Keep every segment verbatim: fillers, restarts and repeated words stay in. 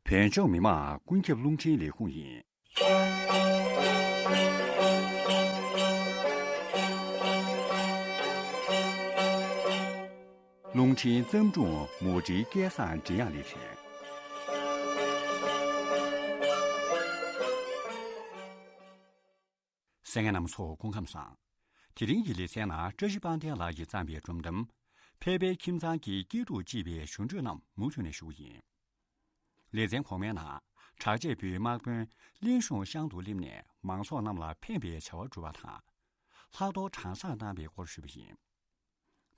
བོད་ལྗོངས་མི་དམངས་ཀུན་ཁྱབ་རླུང་འཕྲིན་ལས་ཁུངས་ཡིན། རླུང་འཕྲིན་བརྩམས་སྒྲུང་མུ་འབྲེལ་སྐལ་བཟང་འབྲི་དབྱངས་ལེ་ཚན། གསན་མཁན་རྣམ་པ་ཚོ་སྐུ་ཁམས་བཟང་། དེ་རིང་གི་ལེ་ཚན་ནང་བཀྲ་ཤིས་དཔལ་ལྡན་ལགས་ཀྱིས་བརྩམས་པའི་སྒྲུང་གཏམ། ཕལ་པའི་ཁྱིམ་ཚང་གི་སྐྱིད་སྡུག་ཅེས་པའི་ཞུ་འཕྲོས་རྣམས་མུ་མཐུད་ནས་ཞུ་གི་ཡིན། ལེ་ཚན་གོང་མའི་ནང་། དྲག་ཆས་པུའི་དམག་དཔོན་གླིང་གཤོང་ཤང་དུ་སླེབས་ནས་མང་ཚོགས་རྣམས་ལ་ཕན་པའི་བྱ་བ་བསྒྲུབས་པ་དང་། ལྷག་རྡོར་གྲངས་བསགས་གནང་བའི་སྐོར་ཞུས་པ་ཡིན།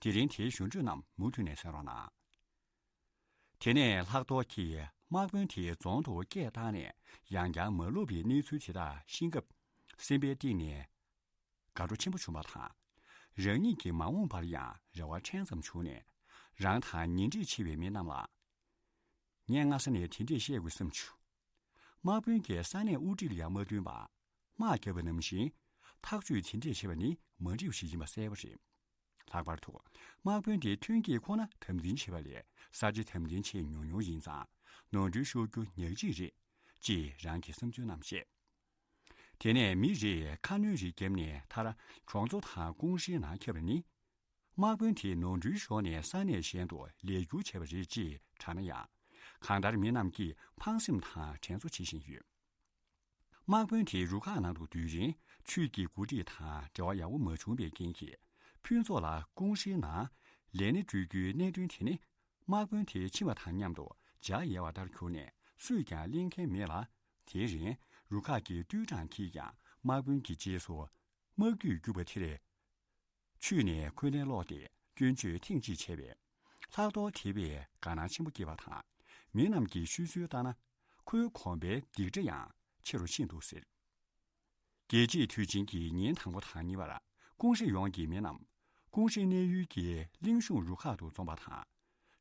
དེ་རིང་དེའི་ཞུ་འཕྲོས་རྣམས་མུ་མཐུད་ནས་གསན་རོགས་གནང་། དེ་ནས་ལྷག་རྡོར་གྱིས་དམག་དཔོན་དེའི་རྫོང་དུ་སྐད་བཏང་ནས་ཡང་བསྐྱར་མ་ལོག་པའི་གནས་ཚུལ་དེ་དག་ཤེས་སྐབས། སེམས་པའི་གཏིང་ནས་དགའ་སྤྲོ་ཆེན་པོ་བྱུང་བ་དང་། རང་ཉིད་ཀྱི་མ་འོངས་པར་ཡང་རེ་བ་ཕྲན་ཙམ་བྱུང་ནས། རང་དང་ཉེ་འབྲེལ་ཆེ་བའི་མི་རྣམས་ལ། ངས་སྔ་ས་ནས་དེ་འདྲས་བཤད་དགོས་བསམ་བྱུང་། དམག་དཔོན་གྱིས་ས་གནས་དབུ་ཁྲིད་ལ་ཡང་མ་བསྟུན་པར་དམག་བརྒྱབ་པ་ནང་བཞིན་ཐག་གཅོད་དེ་འདྲས་བྱས་པ་ནི་མ་འགྲིག་པ་ཞིག་ཡིན་པ་གསལ་པོ་རེད། ལྷག་པར་དུ་དམག་དཔོན་དེ་ཐོན་སྐྱེད་ཁོ་ན་དམ་འཛིན་བྱེད་པ་ལས་གསར་བརྗེ་དམ་འཛིན་བྱེད་ཉུང་ཉུང་ཡིན་ཙང་ནོར་འཁྲུལ་ཤོར་རྒྱུ་ཉག་གཅིག་རེད་ཅེས་རང་གི་བསམ་ཚུལ་རྣམས་བཤད། དེ་ནས་མི་རེས་ཁ་སྣོན་རེ་བརྒྱབ་ནས་མཐར་གྲོང་ཚོ་དང་ཀུང་སིའི་ནང་ཁྱབ་པ་ནི། དམག་དཔོན་དེས་ནོར་འཁྲུལ་ཤོར་ནས་ས་གནས་གཞན་དུ་ལས་སྒྱུར་བྱས་པ་རེད་ཅེས་གྲགས་ན་ཡང་། གང་ལྟར་མི་རྣམས་ཀྱིས་ཕངས་སེམས་དང་དྲན་གསོ་བྱེད་བཞིན་ཡོད། དམག་དཔོན་དེ་རུ་ཁག་ནང་དུ་སྡོད་རིང་ཆོས་ཀྱི་འགོ་ཁྲིད་དང་འབྲེལ་བ་ཡག་པོ་མ་བྱུང་བའི་རྐྱེན་གྱིས་ཕུན་ཚོགས་ལགས་ཀུང་སིའི་ནང་ལས་སྣེ་སྤྲོད་རྒྱུའི་གནད་དོན་དེ་ནི། དམག་དཔོན་དེ་ཕྱིན་པ་དང་མཉམ་དུ་འཇའ་ཡལ་བ་ལྟར་གྱུར་ནས་སུས་ཀྱང་གླེང་མཁན་མེད་ལ། དེའི་རིང་རུ་ཁག་གི་ཏུའུ་ཀྲང་གིས་ཀྱང་དམག་དཔོན་གྱི་རྗེས་སུ་དམག་རྒྱུད་རྒྱུག་པ་དེར་ཆུད་ནས་འཁོན་ལན་སློག་སྟེ་སྐྱོན་བརྗོད་ཐེངས་གཅིག་བྱས་པས། ལྷག་རྡོར་དེ་བས་དགའ་སྣང་ཆེན་པོ་སྐྱེས་པ་དང་། མི་རྣམས་ཀྱིས་ཤོད་ཚུལ་ལྟར་ན། ཁོའི་གོམ་པའི་སྡིག་སྒྲ་ཡང་ཆེ་རུ་ཕྱིན་འདུག་ཟེར། རྒྱལ་གཅེས་དུས་ཆེན་གྱི་ཉིན་དང་པོ་དང་གཉིས་པར་ཀུང་ཧྲེ་ཡོངས་ཀྱི་མི་རྣམས་ཀུང་ཧྲེ་གནས་ཡུལ་གྱི་གླིང་གཤོང་རུ་ཁག་ཏུ་འཛོམས་པ་དང་།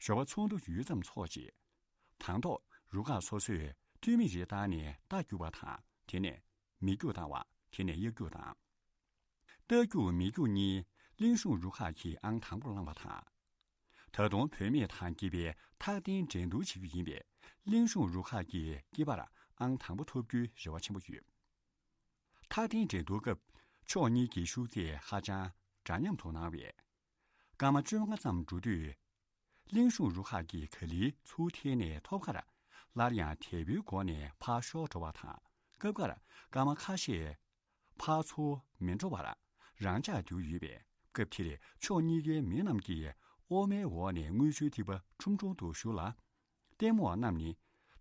ཞོགས་པ་ཚོགས་འདུ་ཡུད་ཙམ་ཚོགས་རྗེས། དང་ཐོག་རུ་ཁག་སོ་སོས་ཐུར་མི་རེ་བཏང་ནས་རྟ་རྒྱུག་པ་དང་། དེ་ནས་མི་རྒྱུག་བཏང་བ། དེ་ནས་གཡག་རྒྱུག་དང་། རྟ་རྒྱུག་མི་རྒྱུག་གཉིས་གླིང་གཤོང་རུ་ཁག་གིས་ཨང་དང་པོར་བླངས་པ་དང་། ད་དུང་བུད་མེད་དང་སྐྱེས་པའི་ཐག་འཐེན་འགྲན་བསྡུར་བྱེད་རྒྱུ་ཡིན་པས། གླིང་གཤོང་རུ་ཁག་གིས་སྐྱེས་པར་ཨང་དང་པོ་ཐོབ་རྒྱུའི་རེ་བ་ཆེན་པོ་ཡོད། ཐག་འཐེན་འགྲན་བསྡུར་སྐབས་ཕྱོགས་གཉིས་ཀྱི་ཤུགས་ཚད་ཧ་ཅང་འདྲ་མཉམ་དུ་སྣང་བས། སྐར་མ་བཅོ་ལྔ་ཙམ་འགྲོ་དུས། གླིང་གཤོང་རུ་ཁག་གིས་ག་ལེར་ཚུར་འཐེན་ནས་ཐོབ་ཁར་སླར་ཡང་དལ་པོའི་སྒོ་ནས་ཕར་ཤོར་འགྲོ་བ་དང་། སྐབས་འགར་སྐར་མ་ཁ་ཤས་ཕར་ཚུར་མི་འགྲོ་བར་རང་འཇགས་སྡོད་ཡོད་པས། སྐབས་དེར་ཕྱོགས་གཉིས་ཀའི་མི་རྣམས་ཀྱིས་ཨོ་མའི་འོག་ནས་དངུལ་ཆུའི་ཐིགས་པ་ཁྲུམ་ཁྲུམ་དུ་བཞུར་ལ། ལྟད་མོ་བ་རྣམས་ནི་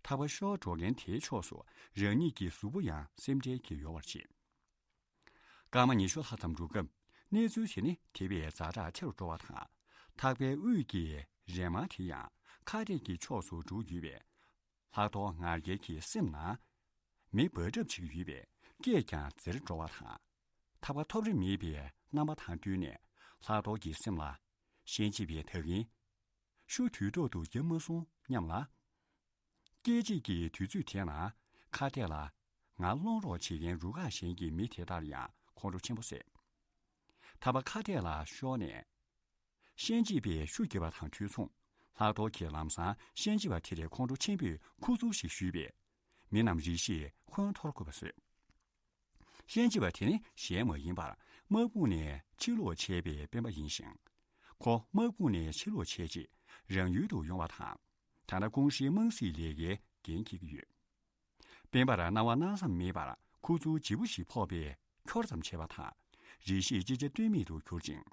ཐག་པ་ཤོར་འགྲོ་མཁན་དེའི་ཕྱོགས་སུ་རང་ཉིད་ཀྱི་གཟུགས་པོ་ཡང་སེམས་ཁྲལ་གྱིས་ཡོར་བར་བྱེད། སྐར་མ་ཉི་ཤུ་ལྷག་ཙམ་འགྲོ་སྐབས། གནས་ཚུལ་དེ་ནི་དེ་བས་ཛ་དྲག་ཆེ་རུ་འགྲོ་བ་དང་། ཐག་པའི་དབུས་ཀྱི་རས་དམར་དེ་ཡང་ཁ་གཏད་ཀྱི་ཕྱོགས་སུ་འགྲོ་ཡོད་པས། ལྷག་རྡོར་ང་རྒྱལ་གྱི་སེམས་ནང་མེ་འབར་གྲབས་བྱེད་ཀྱི་ཡོད་པས། སྐད་ཀྱང་འཛེར་འགྲོ་བ་དང་། ཐག་པ་ཐོབ་རེ་མེད་པའི་རྣམ་པ་དང་བསྟུན་ནས། ལྷག་རྡོར་གྱི་སེམས་ལ། ཤན་འབྱེད་པའི་ད་གིན་ཤུ་དུས་ཐོག་ཏུ་བརྒྱབ་མ་སོང་སྙམ་ལ། སྐད་ཅིག་གི་དུས་ཚོད་དེ་ན་ཁ་གཏད་ལ་ང་སློང་རོགས་བྱེད་མཁན་རུ་ཁག་གཞན་གྱི་མི་དེ་དག་ལ་ཡང་ཁོང་ཁྲོ་ཆེན་པོ་སད། ཐག་པ་ཁ་གཏད་ལ་ཤོར་ནས། ཤན་འབྱེད་པས་ཤུ་བརྒྱབ་པ་དང་དུས་མཚུངས། ལྷག་རྡོར་གྱིས་ལམ་སང་ཤན་འབྱེད་པ་དེ་ལ་ཁོང་ཁྲོ་ཆེན་པོས་ཁུ་ཚུར་ཞིག་གཞུས་པས། མི་རྣམས་རེ་ཞིག་ཁོང་འཐོར་དགོས་པ་བཟོས། ཤན་འབྱེད་པ་དེ་ནི་གཞན་མ་ཡིན་པར་དམག་དཔུང་ནས་ཕྱིར་ལོག་བྱས་པའི་སྤེན་པ་ཡིན་ཞིང་། ཁོ་དམག་དཔུང་ནས་ཕྱིར་ལོག་བྱས་རྗེས་རང་ཡུལ་དུ་ཡོང་བ་དང་། ད་ལྟ་ཀུང་ཧྲེའི་དམངས་སྲིད་ལས་ཀའི་འགན་འཁྱེར་གྱི་ཡོད། སྤེན་པར་སྣང་བ་སྣང་བསམ་མེད་པར་ཁུ་ཚུར་ལྗིད་པོ་ཞིག་ཕོག་པས་འཁྱོར་ཙམ་བྱས་པ་དང་། རེ་ཞིག་ཅི་བྱ་གཏོལ་མེད་དུ་གྱུར་ཅིང་།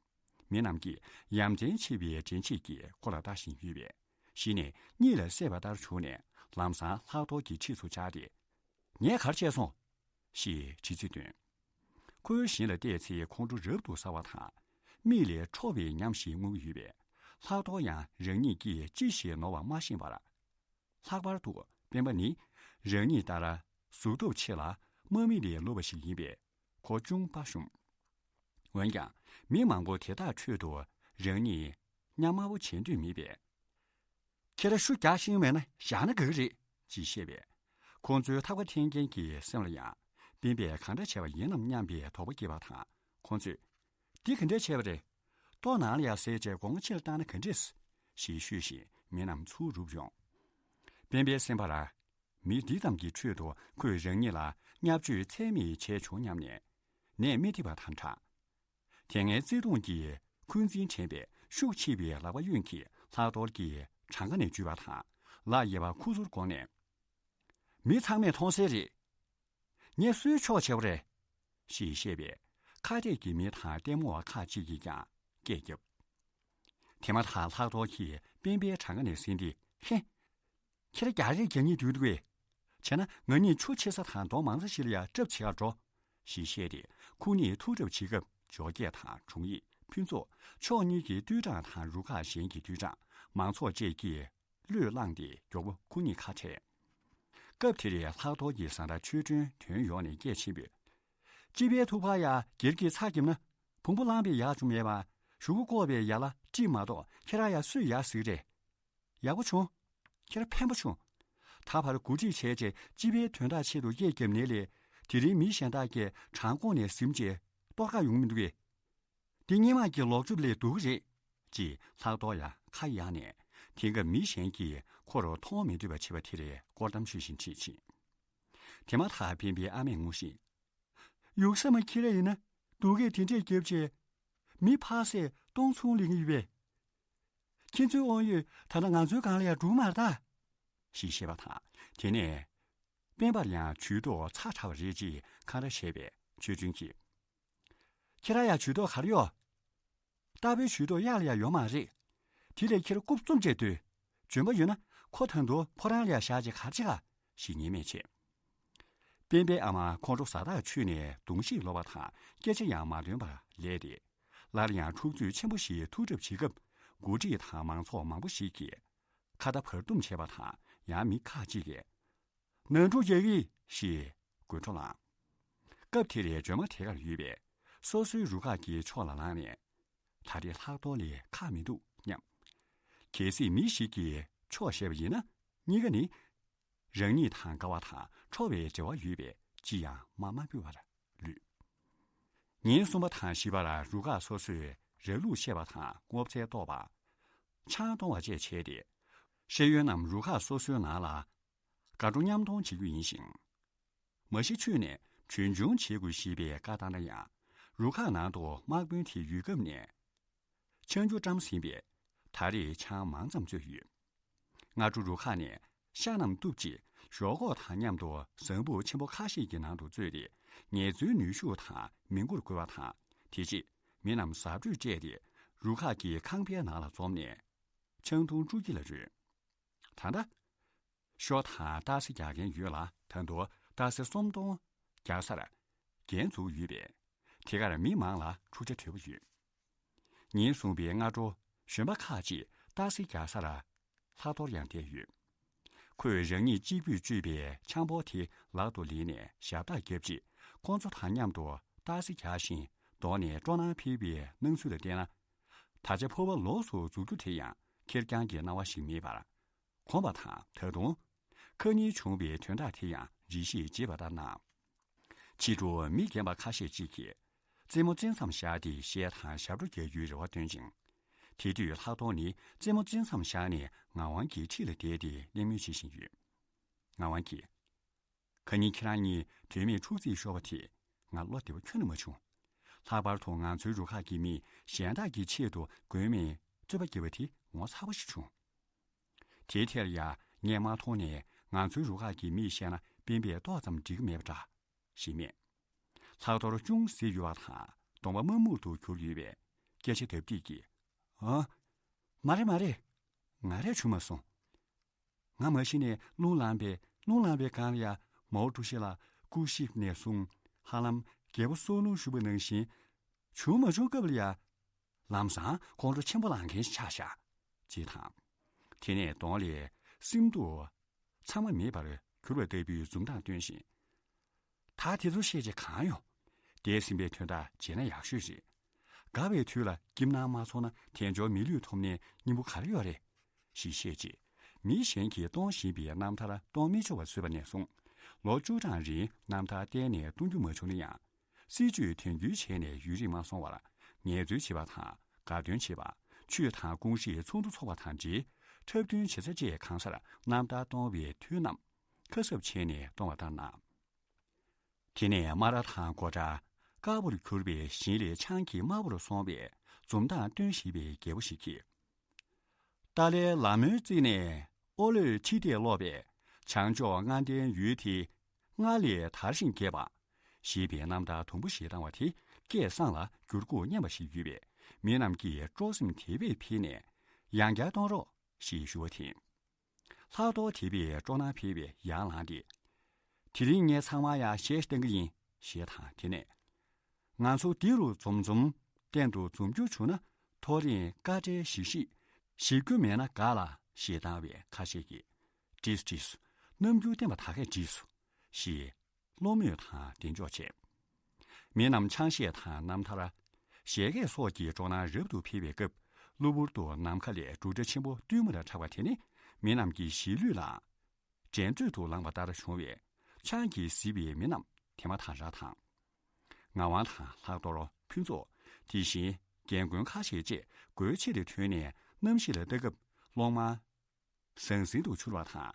མི་རྣམས་ཀྱིས་ཡ་མཚན་ཆེ་བའི་དྲན་ཤེས་ཀྱིས་ཁོ་ལ་ལྟ་བཞིན་ཡོད་པས། གཞི་ནས་གཉིད་ལ་སད་པ་ལྟར་བྱུང་ནས་ལམ་སང་ལྷག་རྡོར་གྱི་འཁྲིས་སུ་བཅར་ཏེ། ངས་ག་རེ་བྱས་སོང་། ཞེས་དྲི་ཚིག་བཏོན། ཁོའི་བཞིན་ལ་བལྟས་ཚེ་ཁོང་ཁྲོ་རབ་ཏུ་ཟ་བ་དང་། མིག་ལས་འཕྲོ་བའི་ཉམས་ཤིག་མངོན་གྱི་ཡོད་པས། ལྷག་རྡོར་ཡང་རང་ཉིད་ཀྱིས་ཅི་ཞིག་ནོར་བ་མ་ཤེས་པར། ལྷག་པར་དུ་སྤེན་པ་ནི་རང་ཉིད་ལྟར་གཟུགས་སྟོབས་ཆེ་ལ་དམག་མི་ལས་སླ་བ་ཞིག་ཡིན་པས་ཁོ་ཅུང་དཔའ་ཞུམ། འོན་ཀྱང་མི་མང་པོ་དེ་དག་ཁྲོད་དུ་རང་ཉིད་གཉའ་དམར་པོ་བྱེད་འདོད་མེད་པས། ཁྱེད་རང་ཤུ་རྒྱག་ཤེས་མེད་ན་བཞག་ན་དགའ་གི་རེད་ཅེས་བཤད་པས། ཁོང་ཚོའི་ཐག་པ་འཐེན་མཁན་གྱི་སེམས་ལ་ཡང་སྤེན་པས་གང་འདྲ་བྱས་པ་ཡིན་ནམ་སྙམ་པའི་དོགས་པ་སྐྱེས་པ་དང་། ཁོང་ཚོས། འདི་ག་འདྲས་བྱས་པ་རེད། ལྟོ་ནང་ལ་ཡར་ཟས་བྱས་སྒོ་ང་ཕྱིར་བཏང་ན་ག་འདྲས། ཞེས་ཤོད་བཞིན་མི་རྣམས་ཚུར་རུབ་ཡོང་། སྤེན་པའི་སེམས་པར། མི་འདི་ཙམ་གྱི་ཁྲོད་དུ་ཁོས་རང་ཉིད་ལ་བརྙས་བཅོས་ཚད་མེད་བྱས་བྱུང་སྙམ་ནས་ནད་མི་ཐེག་པ་དང་འདྲ། དེ་སྔའི་བརྩེ་དུང་གི་འཁོན་འཛིན་དྲན་པས་ཤུགས་ཆེ་བའི་ལག་པ་གཡོན་གྱིས་ལྷག་རྡོར་གྱི་བྲང་ཁ་ནས་འཇུས་པ་དང་། ལག་གཡས་པ་ཁུ་ཚུར་བསྐོར་ནས། མི་ཚང་མས་མཐོང་གསལ་རེད། ངས་སུའི་ཕྱོགས་བྱས་པ་རེད། ཞེས་བཤད་པས། ཁ་གཏད་ཀྱི་མི་དང་ལྟད་མོ་བ་ཁག་ཅིག་གིས་ཀྱང་སྐད་བརྒྱབ། དེ་མ་ཐག་ལྷག་རྡོར་གྱིས་སྤེན་པའི་བྲང་ཁ་ནས་ཟིན་ཏེ། ཧེ། ཁྱེད་རང་རྒྱག་རེས་རྒྱག་སྙིང་འདོད་འདུག་གས། བྱས་ན་ང་གཉིས་ཆུ་ཆེ་ས་དང་རྡོ་མང་ས་ཞིག་ལ་ཡར་འཁྲབ་བྱེད་གར་འགྲོ། ཞེས་བཤད་དེ་ཁོ་གཉིས་ཐུག་འཁྲབ་བྱེད་སྐབས་འཇོག་སྐད་དང་དྲུང་ཡིག་ཕུན་ཚོགས་ཕྱོགས་གཉིས་ཀྱི་ཏུའུ་ཀྲང་དང་རུ་ཁག་གཞན་གྱི་ཏུའུ་ཀྲང་མང་ཚོགས་བཅས་ཀྱིས་བློས་བསླངས་ཏེ་མགྱོགས་པོ་ཁོ་གཉིས་ཁ་བྲལ། སྐབས་དེར་ལྷག་རྡོར་གྱི་བཟའ་ཟླ་ཆོས་སྒྲོན་དོན་ཡོང་ནས་སྐད་ཆེན་པོས། སྤྱི་པའི་ཐུག་པ་ཡ་སྒེར་གྱི་ཚ་གྱིབ་ན་བོང་བུ་བླངས་པའི་ཡག་བྱུང་མེད་པ། གཞུག་གུ་བཀོག་པའི་ཡ་ལ་སྤྲིས་མ་གཏོགས་ཁྱེད་རང་ཡ་སུས་ཡག་ཟིག་རེད། ཡག་པོ་བྱུང་། ཁྱེད་རང་ཕན་པོ་བྱུང་། ད་བར་འགོ་ཁྲིད་བྱས་རྗེས་སྤྱི་པའི་དོན་དག་ཆེད་དུ་སྐད་བརྒྱབ་ནའི་ལས། དེ་རིང་མི་གཞན་དག་གིས་བྲང་ཁོག་ནས་ཟིན་རྗེས་གཏོར་ཁ་ཡོང་མི་འདུག་གས། འདི་སྔོན་མ་གི་ལོག་སྤྱོད་ལས་སྡུག་གི་རེད། ཅེས་ལྷག་རྡོར་ཡང་ཁ་གཡར་ནས། དེང་སྐབས་མི་གཞན་གྱིས་ཁོ་རུ་མཐོང་མི་འདོད་པ་བྱེད་པ་དེར་དཀོར་གཏམ་ཤོད་བཞིན་ཁྲིད་ཕྱིན། དེ་མ་ཐག་སྤེན་པའི་ཨ་མས་ངུ་བཞིན། ཡུགས་ས་མ་ཁྱེར་ཡིན་ན་སྡུག་སྐད་དེ་འདྲས་བརྒྱབ་བྱས། མི་ཕག་ཚད་སྟོང་ཚུན་ལེན་གྱི་ཡོད་པས། ཁྱེད་ཚོའི་དབང་ཡོད་ད་ལྟ་ང་ཚོའི་སྒང་ལ་ཡང་འགྲོ་མ་རེད་ད། ཞེས་བཤད་པ་དང་། དེ་ནས། སྤེན་པར་ཡང་ཇུས་གཏོགས་ཚ་དྲགས་པ་རེད་ཅེས་འཁང་ར་བྱས་པས་ཆོས་སྒྲོན་གྱིས། ཁྱེད་རང་ཡང་ཇུས་གཏོགས་ག་རེ་ཡོད། རྟ་ཕོའི་ཇུས་གཏོགས་གཡག་ལ་ཡང་ཡོད་མ་རེད། དེ་ལས་ཁྱེད་རྐུབ་བཙུམ་བྱས་སྡོད། འཇོན་པ་ཡོད་ན་ཁོ་ད་དུང་ཕོ་བྲང་ལ་ཡང་བཞག་ཅིག་ག་རེ་བྱེད་ག་ཞེས་ཉེས་མེད་བྱས། སྤེན་པའི་ཨ་མ་ཁོང་ཁྲོ་ཟ་ཐག་ཆོད་ནས་གདོང་ཤེས་ལོག་པ་དང་སྐད་ཆ་ཡང་མ་འདོན་པར་ལས་ཏེ། སླར་ཡང་འཁྲུག་རྩོད་ཆེན་པོ་ཞིག་ཐུག་གྲབས་བྱེད་སྐབས། འགོ་ཁྲིད་དང་མང་ཚོགས་མང་པོ་ཞིག་གིས་ཁ་བརྡ་བར་འདུམ་བྱས་པ་དང་། ཡང་མི་ཁག་ཅིག་གིས། ནང་འཁྲུག་རྒྱག་གི་ཞེས་དགོད་བྲོ་ལངས། སྐབས་དེར་ཇོ་མོ་དེ་གར་ཡོད་པས་སོ་སོའི་རུ་ཁག་གི་ཕྱོགས་ལ་ལངས་ནས། ད་རེས་ལྷག་རྡོར་ལས་ཁག་མི་འདུག་སྙམ། གལ་སྲིད་མི་ཞིག་གིས་ཕྱོགས་བཤད་པ་ཡིན་ན། གཉིས་ཀ་ནི། རང་ཉིད་དང་དགའ་བ་དང་ཁྲོ་བའི་འབྲེལ་བ་ཡོད་པས་ཅི་ཡང་མ་མ་འགུལ་བར་ལུས། ཉིན་གསུམ་པ་དང་བཞི་པར་རུ་ཁག་སོ་སོས་ར་ལུག་བཤས་པ་དང་སྔོ་ཚལ་གཏོར་བ། ཆང་གཏོང་བ་བཅས་བྱས་ཏེ། ཤེས་ཡོན་རྣམས་རུ་ཁག་སོ་སོའི་ནང་ལ་དགའ་སྤྲོ་མཉམ་གཏོང་བྱེད་རྒྱུ་ཡིན་ཞིང་། མ་གཞི་ཁྱོན་ནས་གྲོན་ཆུང་བྱེད་དགོས་ཞེས་པའི་བཀའ་བཏང་ན་ཡང་། རུ་ཁག་ནང་དུ་དམག་དཔོན་དེ་ཡོད་སྐབས་ནས་ཆང་རྒྱུ་བཀྲམ་ཟིན་པས། ད་རེས་ཆང་མང་ཙམ་བཙོས་ཡོད། སྔ་དྲོ་རུ་ཁག་ནས་ཤ་རྣམས་གཏུབ་རྗེས་ཞོག་ཁོག་དང་མཉམ་དུ་ཟངས་ཕུར་ཆེན་པོ་ཁ་ཤས་ཀྱི་ནང་དུ་བཙོས་ཏེ། ངལ་རྩོལ་ནུས་ཤུགས་དང་མི་མགོར་བསྐོལ་བ་དང་། དེ་རྗེས་མི་རྣམས་གཟབ་སྤྲོས་སྤྲས་ཏེ་རུ་ཁག་གི་ཁང་པའི་ནང་ལ་འཛོམས་ནས་ཆང་འཐུང་སྤྲོ་སྐྱིད་ལ་རོལ། ད་ལྟ། ཤོ་དང་རྟགས་གསལ་རྒྱག་མཁན་ཡོད་ལ། ད་དུང་རྟགས་གསལ་སུམ་སྟོང་རྒྱག་སར་འགན་འཛུགས་ཡོད་པས། དེ་གར་མི་མང་ལ་འཁྲུག་ཆ་དོད་པོ་ཡོད། ཉིན་གསུམ་པའི་སྔ་དྲོ་གཞོན་པ་ཁག་ཅིག་རྟགས་གསལ་རྒྱག་སར་ལྷག་རྡོར་ཡང་བསྡད་ཡོད། ཁོས་རང་ཉིད་གཅིག་པུས་གཅོད་པའི་ཆང་ཕོར་དེ་ལག་ཏུ་ལེན་ནས་ཞབས་བཏགས་བརྒྱབ་རྗེས། ཁོང་ཚོ་དང་མཉམ་དུ་རྟགས་གསལ་རྒྱག་བཞིན་གདོང་ནས་སྤྲོ་སྣང་འཕེལ་བའི་སྣང་ཚུལ་ལ་བལྟས་ན། ད་ཆ་ཕོར་པ་ལོགས་སུ་འཛུགས་རྒྱུ་དེ་ཡང་ཁེར་རྐྱང་གི་སྣང་བ་ཞིག་མེད་པར། གོམས་པ་དང་། ད་དུང་ཁ་ཉིན་བྱུང་བའི་དོན་དག་དེ་ཡང་རེ་ཞིག་བརྗེད་པ་ལྟར་སྣང་། ཕྱི་དྲོ་མི་རྒན་པ་ཁ་ཤས་ཅིག་གིས་རྩེད་མོ་རྩེ་མཚམས་བཞག་སྟེ་གཞས་དང་ཞབས་བྲོ་རྒྱག་རྒྱུའི་རེ་བ་བཏོན་ཅིང་། དེ་དུས་ལྷག་རྡོར་ནི་རྩེད་མོ་རྩེ་མཚམས་བཞག་ནས་ངག་དབང་གི་འཁྲིས་ལ་བསྡད་དེ་གླེང་མོལ་བྱེད་བཞིན་ཡོད། ངག་དབང་གིས། ཁ་ཉིན་ཁྱེད་རང་གཉིས་དོན་མེད་འཁྲུག་རྩིས་ཤོར་བ་དེ་ང་བློ་བདེ་པོ་ཁྱོན་ནས་མ་བྱུང་། ལྷག་པར་དུ་ང་ཚོའི་རུ་ཁག་གི་མི་གཞན་དག་གི་ཆེད་དུ་དགོས་མེད་རྩོད་པ་རྒྱབ་པ་དེ་ངོ་ཚ་པོ་ཞིག་བྱུང་། དེའི་ཐད་ལ་ཡང་ངས་མ་མཐོང་ནས་ང་ཚོའི་རུ་ཁག་གི་མིས་བཤད་ན་སྤེན་པས་ཏོག་ཙམ་འགྲིག་གི་མེད་པ་འདྲ། ཞེས་སྨྲས། ལྷག་རྡོར་ཅུང་ཟད་གཡོལ་བ་དང་གདོང་པ་དམར་སྨུག་ཏུ་གྱུར་ཡོད་པས་སྐད་ཆ་ལྡབ་ལྡིབ་ཀྱིས། ཨ། མ་རེད་མ་རེད། ང་རས་བྱུང་མ་སོང་། ང་མ་གཞི་ནས་རླུང་ལངས་པས། རླུང་ལངས་པའི་སྒང་ལ་ཡང་མའོ་ཀྲུའུ་ཞི་ལགས་སྐུ་གཤེགས་ནས་བཟུང་ཧ་ལམ་རྒྱལ་པོ་སོག་ནུ་ཞུ་བ་ནང་བཞིན་བྱུང་མ་བྱུང་སྐབས་ལ་ཡང་ལམ་སང་ཁོང་ཁྲོ་ཆེན་པོ་ལངས་མཁན་ཞིག་ཆགས་བཞག་ཅེས་དང་། དེ་ནས་གདོང་ལས་སེམས་སྡུག་ཚང་མ་མེད་པར་གྱུར་བ་ལྟ་བུའི་འཛུམ་མདངས་སྟོན་བཞིན། ད་དེ་ཚོ་བཤད་བྱས་གང་ཡོང་། འདས་ཟིན་པའི་དོན་དག་བརྗེད་ན་ཡག་ཤོས་རེད། དགའ་བའི་དུས་ལ་སྐྱིད་སྣང་མ་ཚོར་ན་དལ་འབྱོར་མི་ལུས་ཐོབ་ནས་སྙིང་པོ་ག་རེ་ཡོད་རེད། ཞེས་བཤད་རྗེས། མི་གཞན་གྱིས་གཏོང་བཞིན་པའི་རྣམ་ཐར་གཏོང་མི་ཆོག་པ་བཟོས་པ་ནས་བཟུང་། ལོ་བཅུ་གྲངས་རིང་རྣམ་ཐར་གཏན་ནས་གཏོང་རྒྱུ་མ་བྱུང་ན་ཡང་། སྲིད་བྱུས་དོན་འཁྱོལ་བྱས་ནས་ཡུན་རིང་མ་སོང་བར། ངལ་རྩོལ་བྱེད་པ་དང་། དགའ་སྟོན་བྱེད་པ། ཆོས་དང་ཀུང་སིའི་ཚོགས་འདུ་འཚོགས་པ་དང་འབྲེལ། འཁྲབ་སྟོན་བྱེད་ས་བཅས་གང་སར་རྣམ་ཐར་གཏོང་བའི་དུས་རྣམས། ཁ་གསབ་བྱས་ནས་གཏོང་བ་ལྟར་སྣང་། དེ་ནས་སྨ་ར་དང་སྒོ་བྲག་དཀར་པོར་གྱུར་པའི་ཞིང་ལས་ཆང་གིས་དམར་པོར་སོང་བའི་འཛུམ་མདངས་སྟོན་བཞིན་པའི་རྒྱལ་པོ་ཞིག་གིས། ཏཱ་ལའི་ལ་མོའི་རྩེ་ནས་ཨོ་ལོས་ཁྲིད་དེ་སློག་པའི་བྱང་ཕྱོགས་ལྔ་ལྡན་ཡུལ་དེ་སྔར་ལས་དར་ཞིང་རྒྱས་པ། ཞེས་པའི་རྣམ་ཐར་དུམ་བུ་ཞིག་བཏང་བ་དེ་སྐད་གསང་ལ་འགྱུར་ཁུག་སྙན་པ་ཞིག་ཡོད་པས། མི་རྣམས་ཀྱིས་སྤྲོ་སེམས་དེ་བས་འཕེལ་ནས་ཡང་བསྐྱར་གཏོང་རོགས་ཞེས་ཞུ་བ་དེ། ལྷག་རྡོར་དེ་བས་སྤྲོ་སྣང་འཕེལ་བས་ཡར་ལངས་ཏེ། དེ་རིང་ངས་ཚང་མ་ཡང་གཞས་བཏང་གི་ཡིན་ཞེས་དང་དེ་ནས། ང་ཚོ་འདི་རུ་འཛོམས་འཛོམས་གཏན་དུ་འཛོམས་རྒྱུ་བྱུང་ན་ཐོ་རེངས་ཀ་ཊའི་བཞི་བཞི་བཞི་རྒྱུ་མེད་ན་དགའ་ལ་ཞེས་བཏང་བས་ཁ་ཤས་ཀྱིས། བྲིས་སོ་བྲིས་སོ། རྣམ་འགྱུར་བསྟན་པ་ད་གས་བྲིས་སོ། ཞེས་བློ་མོས་དང་གདེང་འཇོག་བྱས། མི་རྣམས་ཆང་གཞས་དང་རྣམ་ཐར། གཞས་སྐད་སོགས་ཀྱི་སྤྲོ་སྣང་རབ་ཏུ་འཕེལ་བའི་སྐབས། གློ་བུར་དུ་ནམ་མཁའ་ལས་འབྲུག་སྒྲ་ཆེན་པོ་སྟུད་མར་གྲགས་པ་དེ་ནི་མི་རྣམས་ཀྱི་གཞིས་ལུས་ལའང་འགྲན་རྩོད་དུ་ལངས་པ་ལྟར་བྱུང་བས། ཆང་གིས་བཟི་བའི་མི་རྣམས་དེ་མ་ཐག་ར་དང་། ངག་དབང་དང་ལྷག་རྡོར། ཕུན་ཚོགས། དེ་བཞིན་རྒན་རྒོན་ཁ་ཤས་བཅས་སྒོའི་ཕྱི་ལ་ཐོན་ནས་གནམ་གཤིས་ལ་ལྟ་སྐབས་གློག་དམར་ཟང་ཟིང་དུ་འཕྱུར་བ་དང་།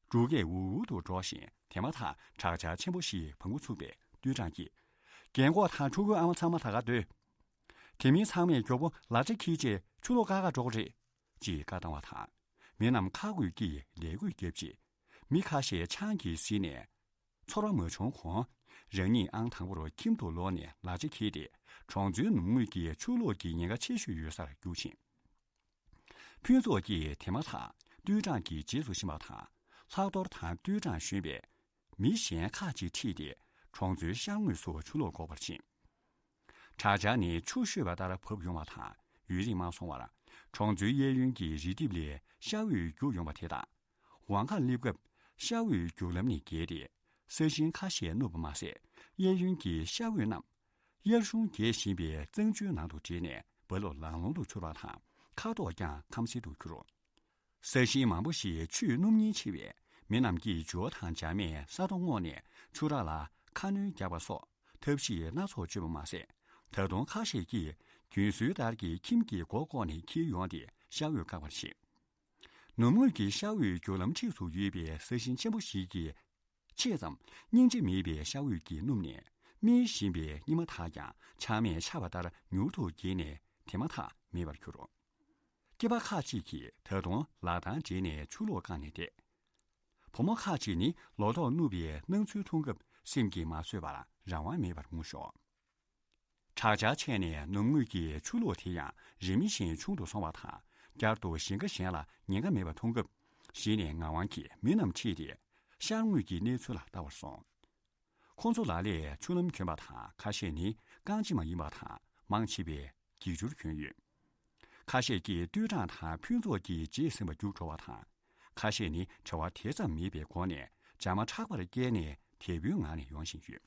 འབྲུག་སྐད་འུར་འུར་དུ་སྒྲོག་བཞིན་དེ་མ་ཐག་དྲག་ཆར་ཆེན་པོ་ཞིག་བབས་འགོ་ཚུགས་པས་ཏུའུ་ཀྲང་གིས། རྒན་གོག་དང་ཕྲུ་གུ་ཨ་མ་ཚང་མ་ད་ག་སྡོད། དེ་མིན་ཚང་མས་མགྱོགས་པོ་ལག་ཆ་འཁྱེར་རྗེས་ཆུ་ལོག་བཀག་ག་འགྲོ་དགོས་རེད། ཅེས་བཀའ་བཏང་བ་དང་། མི་རྣམས་ཁ་དགོད་ཀྱིས་ལས་འགུལ་བརྒྱབ་རྗེས། མི་ཁ་ཤས་ཆང་གིས་བཟི་ནས། ཚོར་བ་མ་བྱུང་གོང་། རང་ཉིད་ཨང་དང་པོར་ཁྱིམ་དུ་ལོག་ནས་ལག་ཆ་འཁྱེར་ཏེ། གྲོང་ཚོའི་ནུབ་ངོས་ཀྱི་ཆུ་ལོག་གི་ཉེན་ཁ་ཆེ་ཤོས་ཡོད་སར་རྒྱུགས་ཕྱིན། ཕུན་ཚོགས་ཀྱིས་དེ་མ་ཐག་ཏུའུ་ཀྲང་གི་རྗེས་སུ་ཕྱིན་པ་དང་། ལྷག་རྡོར་དང་ཏུའུ་ཀྲང་གཞོན་པས་མི་གཞན་ཁག་ཅིག་ཁྲིད་དེ་གྲོང་ཚོའི་ཤར་ངོས་སུ་ཆུ་ལོག་འགོག་པར་ཕྱིན། དྲག་ཆར་ནི་ཆུ་ཤོད་པ་ལྟར་བབས་ཡོང་བ་དང་ཡུན་རིང་མ་སོང་བར་གྲོང་ཚོའི་གཡས་གཡོན་གྱི་རི་ལྡེབས་ལས་ཤར་འོད་རྒྱུག་ཡོང་བ་དེ་དང་། ཝང་ཁ་སླེབས་སྐབས་ཤར་འོད་རྒྱུག་ལམ་ནས་བརྒལ་ཏེ་ས་ཞིང་ཁ་ཤས་ནུབ་པ་མ་ཟད། གཡས་གཡོན་གྱི་ཤར་འོད་རྣམས་དབྱར་གཞུང་རྒྱས་བཞིན་པའི་གཙང་ཆུའི་ནང་དུ་འདྲེས་ནས་རྦ་རླབས་ལང་ལོང་དུ་འཕྱུར་བ་དང་ཁ་དོག་ཀྱང་ཁམ་སིལ་དུ་གྱུར། ས་ཞིང་མང་པོ་ཞིག་ཆུས་སྣུམ་ཉེན་ཆེ་བས་མི་རྣམས་ཀྱིས་ཇོ་བོ་དང་འཇར་མས་ས་རྡོ་བརྔོགས་ནས་ཆུ་རགས་ལ་ཁ་སྣོན་རྒྱག་པ་སོགས་ཐབས་ཤེས་སྣ་ཚོགས་སྤྱོད་པ་མ་ཟད། ད་དུང་ཁ་ཤས་ཀྱིས་རྒྱུན་སྲོལ་ལྟར་གྱི་ཁྱིམ་གྱི་སྒོ་བཀོག་ནས་འཁྱེར་ཡོང་སྟེ་ཤར་འོད་བཀག་པར་བྱེད། ནུབ་ངོས་ཀྱི་ཤར་འོད་རྒྱུག་ལམ་འཁྲིས་སུ་ཡོད་པའི་ས་ཞིང་ཆེན་པོ་ཞིག་གི་ཕྱེད་ཙམ་སྙིང་རྗེ་མེད་པའི་ཤར་འོད་ཀྱིས་བསྣུབས་ནས་སྨིན་བཞིན་པའི་སྙེ་མ་དག་ཀྱང་ཆག་མེད་ཆག་པ་ལྟར་མྱུར་དུ་འགྱེལ་ནས་དེ་མ་ཐག་མེད་པར་གྱུར། སྐྱེས་པ་ཁག་ཅིག་གིས་ད་དུང་ལག་གདང་སྦྲེལ་ནས་ཆུ་ལོག་བཀག་ནས་བསྡད། བུ་མོ་ཁག་ཅིག་ནི་ལོ་ཏོག་སྣུབ་པའི་སྣང་ཚུལ་མཐོང་སྐབས་སེམས་ཀྱིས་མ་བཟོད་པར་རང་དབང་མེད་པར་ངུ་ཤོར། དྲག་ཆར་ཆད་ནས་ནུབ་ངོས་ཀྱི་ཆུ་ལོག་དེ་ཡང་རིམ་བཞིན་ཆུང་དུ་སོང་བ་དང་། བསྐྱར་དུ་ཞིང་ཁ་གཞན་ལ་ཉེན་ཁ་མེད་པ་མཐོང་སྐབས་གཞི་ནས་ངག་དབང་གིས་མི་རྣམས་ཁྲིད་དེ་ཤར་ངོས་ཀྱི་གནས་ཚུལ་ལ་ལྟ་བར་སོང་། ཁོང་ཚོ་ལ་ལས་ཆུ་ལམ་གྱོན་པ་དང་ཁ་ཤས་ནི་རྐང་རྗེས་མ་ཡིན་པ་དང་མང་ཆེ་བས་གྱེས་འགྱུར་གྱོན་ཡོད། ཁ་ཤས་ཀྱིས་ཏུའུ་ཀྲང་དང་ཕུན་ཚོགས་ཀྱི་རྗེས་ཟིན་པ་རྒྱུགས་འགྲོ་བ་དང་། ཁ་ཤས་ནི་བྲེལ་བ་དེ་ཙམ་མེད་པའི་སྒོ་ནས་བྱ་མ་ཁྲག་པར་བསྐྱལ་ནས་དལ་བུའི་ངང་ནས་ཡོང་བཞིན་ཡོད།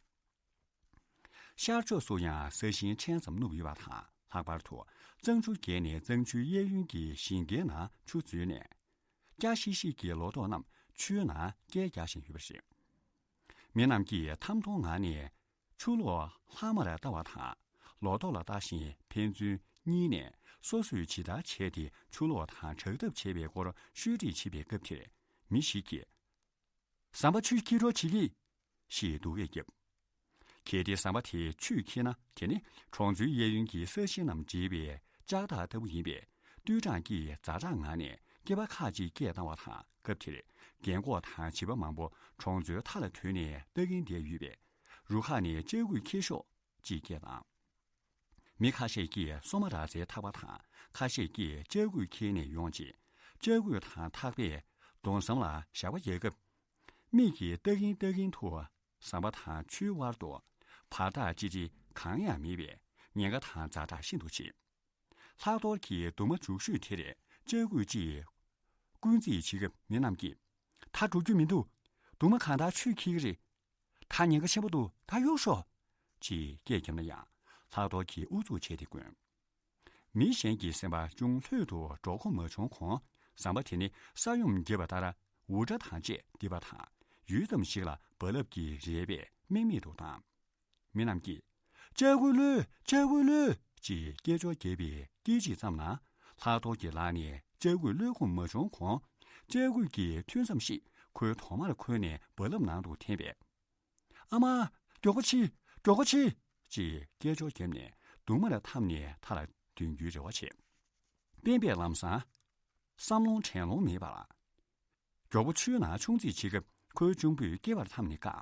ཤར་ཕྱོགས་སུ་ཡང་ས་ཞིང་ཕྲན་ཙམ་ནུབ་ཡོད་པ་དང་། ལྷག་པར་དུ་གཙང་ཆུ་བརྒལ་ནས་གཙང་ཆུའི་གཡས་གཡོན་གྱི་ཞིང་ཁའི་ནང་ཆུ་འཛུལ་ནས། སྐྱ་ཤིག་ཤིག་གི་ལོ་ཏོག་རྣམས་ཆུའི་ནང་སྐྱེལ་རྒྱག་བཞིན་ཡོད་པ་རེད། མི་རྣམས་ཀྱིས་ཐམ་ཐོང་ངང་ནས་ཆུ་ལོག་ལྷག་མར་ལྟ་བ་དང་། ལོ་ཏོག་ལ་ལྟ་བཞིན་ཕན་ཚུན་གཉིས་ནས་སོ་སོས་ཇི་ལྟར་བྱས་ཏེ་ཆུ་ལོག་དང་དྲག་འཐབ་བྱེད་པའི་སྐོར་ཤོད་སྒྲིག་བྱེད་པའི་སྐབས་དེར། མི་ཞིག་གིས། ཟམ་པ་ཆུས་འཁྱེར་རོགས་བྱེད་ཀྱིས། ཞེས་སྡུག་སྐད་བརྒྱབ། གལ་ཏེ་ཟམ་པ་དེས་ཆུས་འཁྱེར་ན། དེ་ནི་གྲོང་ཚོའི་གཡས་གཡོན་གྱི་ས་ཞིང་རྣམས་འདྲེས་པའི་ལྕགས་ཐག་ལྟ་བུ་ཡིན་པས། ཏུའུ་ཀྲང་གིས་ཛ་དྲག་ངང་ནས་སྐྱེས་པ་ཁག་ཅིག་སྐད་བཏང་བ་དང་། སྐབས་དེར་རྒན་འཁོགས་དང་བྱིས་པ་མང་པོ་གྲོང་ཚོའི་མཐའ་ལ་ཐོན་ནས་ལྟ་གིན་བསྡད་ཡོད་པས། རུ་ཁག་ནས་ལྕགས་སྐུད་འཁྱེར་ཤོག་ཅེས་སྐད་བཏང་། མི་ཁ་ཤས་ཀྱིས་སོ་མ་རག་སའི་ཐག་པ་དང་། ཁ་ཤས་ཀྱིས་ལྕགས་སྐུད་འཁྱེར་ནས་ཡོང་རྗེས། ལྕགས་སྐུད་དང་ཐག་པས་གདུང་ཟམ་ལ་ཞགས་པ་རྒྱག་སྐབས། མིག་གིས་ལྟ་གིན་ལྟ་གིན་དུ་ཟམ་པ་དང་ཆུའི་དབར་དུ་བར་ཐག་ཅི་ཆི་གང་ཡང་མེད་པས། ཉེན་ཁ་དང་ཛ་དྲག་ཤིན་ཏུ་ཆེ། ལྷག་རྡོར་གྱིས་གདུང་མ་མཇུག་ཤོས་དེར་ལྕགས་སྐུད་ཅིག་སྐུལ་རྩིས་བྱེད་སྐབས། མི་རྣམས་ཀྱིས། ད་འགྲོ་རྒྱུ་མི་འདུག། གདུང་མ་གང་ལྟར་ཆུས་འཁྱེར་གྱི་རེད། ད་ཉེན་ཁ་ཆེན་པོ་འདུག། ད་གཡུག་ཤོག། ཅེས་སྐད་བརྒྱབ་ན་ཡང་། ལྷག་རྡོར་གྱིས་ཨུ་ཚུགས་བྱས་ཏེ་བསྐོན། མི་གཞན་གྱི་སེམས་པ་ཅུང་ལྷོད་དུ་འགྲོ་མགོ་མ་བྱུང་གོང་། ཟམ་པ་དེ་ནི་ས་ཡོམ་བརྒྱབ་པ་ལྟར་འུར་སྒྲ་དང་བཅས་ལྡིར་བ་དང་། ཡུད་ཙམ་ཞིག་ལ་རྦ་རླབས་ཀྱི་རལ་པས་རྨེག་མེད་དུ་བཏང་། མི་རྣམས་ཀྱིས། ལྕགས་སྐུད་གློད། ལྕགས་སྐུད་གློད། ཅེས་སྐད་ཅོར་བརྒྱབ་པའི་སྐད་ཅིག་ཙམ་ན། ལྷག་རྡོར་གྱི་ལག་ནས་ལྕགས་སྐུད་གློད་ཁོམ་མ་བྱུང་གོང་། ལྕགས་སྐུད་ཀྱི་ཐུན་མཚམས་ཤིག་ ཁོའི་གདོང་དམར་ཁོལ་ནས་རྦ་རླབས་ནང་དུ་འཐེན་པས། ཨ་མ། མགྱོགས་པོ་ཕྱིན། མགྱོགས་པོ་ཕྱིན། ཅེས་སྐད་ཅོར་བརྒྱབ་ནས་གདུང་དམར་འཐམས་ནས་མཐའ་ལ་འདོན་རྒྱུའི་རེ་བ་བྱས། སྤེན་པས་ལམ་སང་བསམ་ལོང་དྲན་ལོང་མེད་པར། མགྱོགས་པོ་ཆུའི་ནང་མཆོང་རྩིས་བྱེད་སྐབས་ཁོའི་གཅུང་པོས་སྐེད་པར་འཐམས་ནས་བཀག་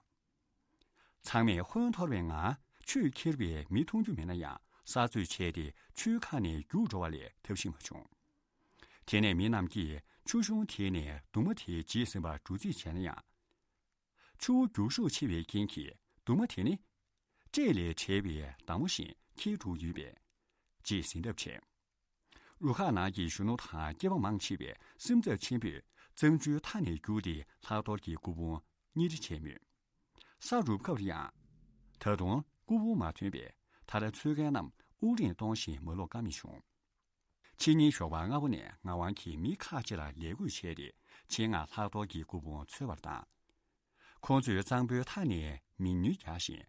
ཚང་མས་ཧོན་འཐོར་བའི་ངང་ཆུས་ཁྱེར་བའི་མི་མཐོང་རྒྱུ་མེད་ན་ཡང་ས་རྩོད་བྱས་ཏེ་ཆུའི་ཁ་ནས་རྒྱུག་འགྲོ་བ་ལས་ཐབས་ཤེས་མ་བྱུང་། དེ་ནས་མི་རྣམས་ཀྱིས་ཆུ་གཞུང་དེད་ནས་གདུང་མ་དེའི་རྗེས་ཟིན་པར་འགྲོ་རྩིས་བྱས་ན་ཡང་། ཆུ་བོ་རྒྱུག་ཤུགས་ཆེ་བའི་རྐྱེན་གྱིས་གདུང་མ་དེ་ནི་སྤྲེལ་ལས་བྲལ་བའི་མདའ་མོ་བཞིན་འཁྱིལ་འགྲོ་ཡོད་པས་རྗེས་ཟིན་ཐབས་བྱས། རུ་ཁག་ནང་གི་གཞོན་ནུ་དང་སྐྱེས་པ་མང་ཆེ་བས་སེམས་འཚབ་ཆེན་པོས་གཙང་ཆུའི་མཐའ་ནས་རྒྱུགས་ཏེ་ལྷག་རྡོར་གྱི་སྐུ་ཕུང་གཉིས་འདྲེན་བྱས་མོད། ས་རུབ་སྐབས་ལ་ཡང་། ད་དུང་སྐུ་ཕུང་མ་ཐོན་པས་ད་ལྟ་འཚོལ་མཁན་རྣམས་དབུགས་རིང་གཏོང་བཞིན་མ་ལོག་ཀ་མེད་བྱུང་། ཕྱི་ཉིན་ཞོགས་པ་སྔ་པོ་ནས་ངག་དབང་གིས་མི་ཁག་ཅིག་ལ་ལས་བགོས་བྱས་ཏེ་ཆེད་མངགས་ལྷག་རྡོར་གྱི་སྐུ་ཕུང་འཚོལ་བར་བཏང་། ཁོང་ཚོས་གཙང་པོའི་མཐའ་ནས་མིག་ཉུལ་རྒྱག་བཞིན།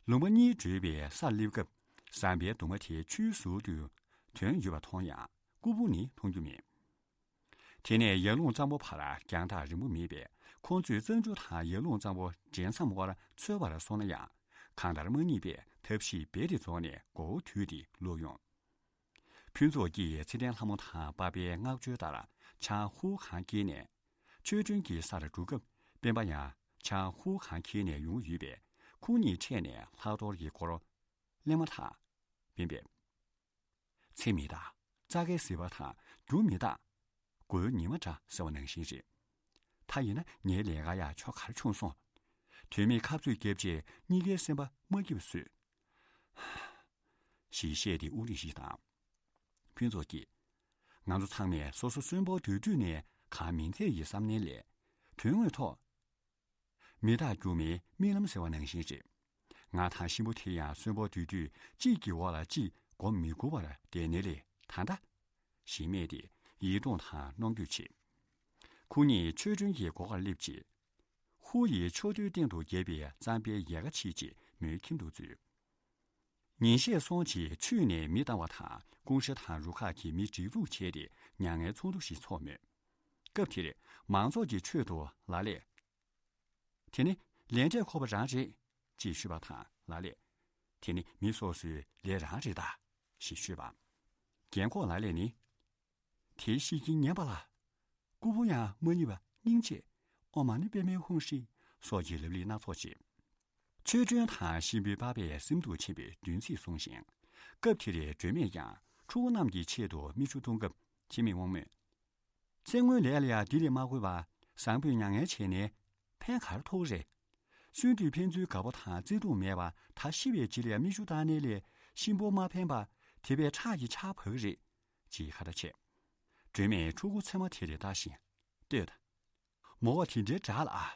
ལུང་པ་གཉིས་བགྲོད་པའི་སར་སླེབས་སྐབས་ཟམ་པའི་གདུང་མ་དེ་ཆུའི་ཟུར་དུ་ཐོན་ཡོད་པ་མཐོང་ཡང་སྐུ་ཕུང་ནི་མཐོང་རྒྱུ་མེད། དེ་ནས་ཡར་ཀླུང་གཙང་པོ་བར་རྒྱང་ཐག་རིང་པོ་མེད་པས་ཁོང་ཚོས་གཙང་ཆུ་དང་ཡར་ཀླུང་གཙང་པོ་འདྲེས་མཚམས་དབར་འཚོལ་བར་སོང་ན་ཡང་གང་ལྟར་མ་རྙེད་པས་ཐབས་ཤེས་རྦད་དེ་རྫོགས་ནས་མགོ་བོ་དུད་དེ་ལོག་ཡོང་། ཕུན་ཚོགས་ཀྱིས་ཚེ་བརྟན་ལྷ་མོ་དང་པ་ཕའི་མངགས་བཅོལ་ལྟར་ཆང་ཧུ་གང་འཁྱེར་ནས་ཆོས་སྒྲོན་གྱི་སར་འགྲོ་སྐབས་སྤེན་པ་ཡང་ཆང་ཧུ་གང་འཁྱེར་ནས་ཡོང་གི་ཡོད་པས་ཁོང་གཉིས་འཕྲད་ནས་ལྷག་རྡོར་གྱི་སྐོར་གླེང་མ་ཐག་སྤེན་པས། ཚེ་མི་རྟག་རྩྭ་ཁའི་ཟིལ་པ་དང་རྒྱུ་མི་རྟག་མགོའི་ཉི་མ་འདྲ་ཟེར་བ་ནང་བཞིན་རེད། ད་ཡིན་ན་ངའི་ལས་ཀ་ཡག་ཕྱོགས་ག་རེ་བྱུང་སོང་། དོན་མེད་ཁ་རྩོད་བརྒྱབ་རྗེས་གཉིས་ཀའི་སེམས་པ་མ་སྐྱིད་པ་བཟོས། ཞེས་བཤད་དེ་དབུགས་རིང་ཞིག་བཏང་། ཕུན་ཚོགས་ཀྱིས། ང་ཚོ་ཚང་མས་སོ་སོ་གསོན་པོ་སྡོད་དུས་ནས་གང་མིན་ཚད་ཡི་བསམ་ནས་ལས། དོན་དངོས་ཐོག་མི་རྟག་སྒྱུ་མའི་རྨི་ལམ་ཟེར་བ་ནང་བཞིན་རེད། ང་དང་གཤིན་པོ་དེ་ཡང་གསོན་པོ་སྡོད་དུས་གཅིག་གི་འོག་ལ་གཅིག་སྒོམ་མི་དགོས་པར་བསྡད་ནས་ལས་ད་ལྟ། ཞེས་སྨྲས་ཏེ་ཡིད་གདུང་དང་གནོང་འགྱོད་བྱེད། ཁོ་གཉིས་ཆོས་སྒྲོན་གྱི་སྒོ་ཁར་སླེབས་རྗེས། ཧུ་ཡིས་ཕྱོགས་མཐུའི་སྟེང་དུ་བརྒྱབ་པའི་རྩམ་པའི་ཡལ་ག་ཕྱིས་རྗེས་མོའི་ཁྱིམ་དུ་འཛུལ། ཉིན་ཤས་སོང་རྗེས་ཆུས་ནས་མི་བཏང་བ་དང་ཀུང་ཧྲེ་དང་རུ་ཁག་གི་མི་སྒྲིག་འཛུགས་བྱས་ཏེ་མྱ་ངན་ཚོགས་འདུ་ཞིག་ཚོགས་མོད། སྐབས་དེར་མང་ཚོགས་ཀྱིས་ཆོས་དུ་ལ་ལས། དེ་ནི་ལས་འབྲས་ཁོ་པ་རང་རེད། ཅེས་ཞུས་པ་དང་ལ་ལས། དེ་ནི་མི་སོ་སོའི་ལས་རང་རེད་ད། ཞེས་ཞུས་པ། རྒན་འཁོགས་ལ་ལས་ནི། དེའི་ཤེས་ཀྱིན་ཉན་པ་ལ། སྐུ་ཕུང་ཡང་མ་རྙེད་པ་སྙིང་རྗེ། ཨོཾ་མ་ཎི་པདྨེ་ཧཱུྃ་ཧྲཱིཿ་སོགས་ཀྱི་ལབ་གླེང་སྣ་ཚོགས་བྱས། ཆོས་སྒྲོན་དང་གཤིན་པོའི་པ་ཕས་སེམས་སྡུག་ཆེན་པོས་བདུན་ཚིགས་གསུངས་ཤིང་། སྐབས་དེར་སྒྲོལ་མས་ཀྱང་ཕྲུ་གུ་རྣམས་ཀྱི་ཆེད་དུ་མིག་ཆུ་བཏུང་སྐབས་འཆི་མེད་དབང་མོས། ཚེ་སྔོན་ལས་ལ་ཡང་འདི་ལས་མ་འགོས་པ་བཟང་པོས་མྱ་ངན་བྱས་ནས་ཕན་ག་རེ་ཐོགས་རེད། གསོན་དུས་ཕན་ཚུན་དགའ་པོ་དང་བརྩེ་གདུང་མེད་པ་ད་ཤི་བའི་རྗེས་ལ་ཡང་མིག་ཆུ་བཏང་ནས་ལས་གཤིན་པོ་མ་ཕན་པ་དེ་བས་ཁྲག་གི་ཆར་བབས་ཀྱི་རེད། ཅེས་ཁ་བརྡ་བྱས། སྒྲོལ་མས་ཕྲུ་གུ་མཚེ་མ་དེར་ལྟ་བཞིན་ལྟོས་དང་། མོ་བ་དེ་འདྲའི་དྲག་ལ་ཨ།